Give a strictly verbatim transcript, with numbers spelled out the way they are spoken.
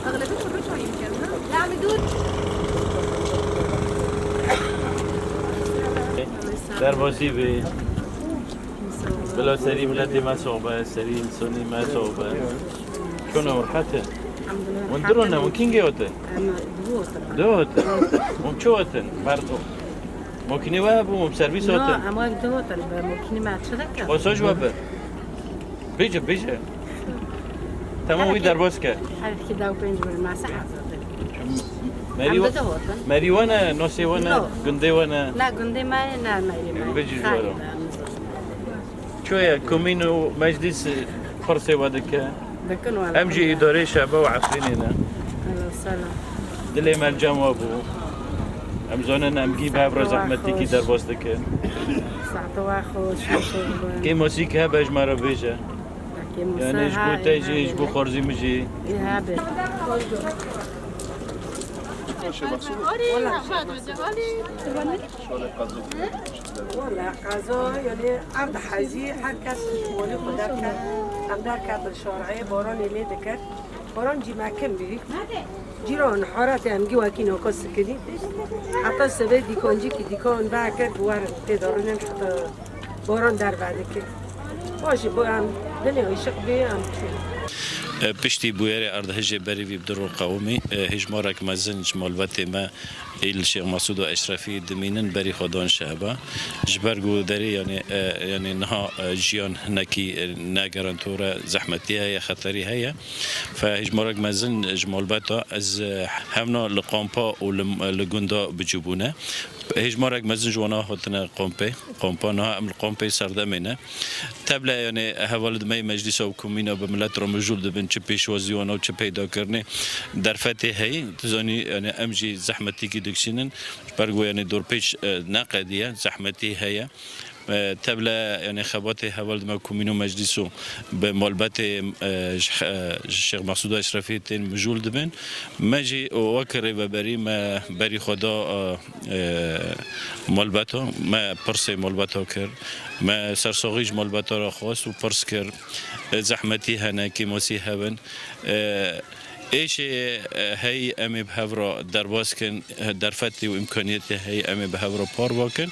أغلبيتهم رجعوا يمكن، ها؟ لا، عم يدور. Derbasî bî. Bila serî miletê me sobe, serî însanî me sobe. Çona rehet e? Hûn dirûne, hûn kîngê otin? Em du otin. Du otin. Hûn çi otin? Ber makînê we hebû, hûn servîs otin? Em wek du otin, bi makînê me çi dikin? Pasaj we bi. Bêje, bêje. Tamam, wî derbas ke. Her iki daw pênc bir masa hazır. Merî Em we, bi du otin. Merî we ne, nosê we ne, No. Gundê we ne? Na gundê me, na merî me. Bêje ji we re. Ço ye, komîn û meclîs pirsê we dike? Dikin wala. Em jî îdareyê Şehba û Efrînê ne. Elo, selam. Dilê me li cem we bû. Em zanin em gî bi hev re zehmetîkî derbas dikin. Saeto we xweş, şaş bin. Kêmasîk hebe ji me re bêje. Kêmasa Yani ji bo te jî, ji bo xwarzî min jî. Hebe. Wala qeza, yani erd hezî, her kes ji malê xwe derket. Em derketin şarê, baranê lê dikir. Baran cî me kim bî. Cîran haretê em gî wekî naka sikirî. Heta sibê dîkancîkî dîkan vekir, bi werin tê de rûnin heta baran derve dikir. Baş e, bo em dinê êşiq bê, em çûn. E, piştî bûyerê erdhejê berî vî bi du roj qewimî, e, hêjmarek mezin ji malbetê me ê li Şêx Mesûd û Eşrefî dimînin berî xwe dan şehba. Ji ber ku derê, yanî, e, yanî niha, e, jiyan hinekî, e, ne garantor e, zehmetî heye, xeterî heye. Fe hêjmarek mezin ji malbeta ez, e, hevna li kampa û li, li gunda bicûbûne. Hêjmarek mezin ji wana hatine kampê. Kampa niha em li kampê serdemê ne. Teble, yanî hevalid me yê meclîsa û komîna bi milet re mijûl dibin, çi pêşwazî wana û çi peydakirinê derfetê heye. Tu zanî, yanî em jî zehmetîkî dikşînin. Ji ber ku, yanî dorpêç, e, ne qediye, zehmetî heye. E, teble, yanî xebatê hevalid me komîn û meclîs û bi malbetê, e, ji, e, ji Şêx Mesûd Eşrefî tên mijûl dibin. Me jî wek rêveberî me berî xwe da, e, e, malbeta, me pirsê malbeta kir. Me sersoxî ji malbeta re xwest û pirs kir. E, zehmetî hene, kêmasî hebin. E, êşê, e, heyî em ê bi hev re derbas kin, e, derfetê û îmkaniyetê heyî em ê bi hev re parve kin.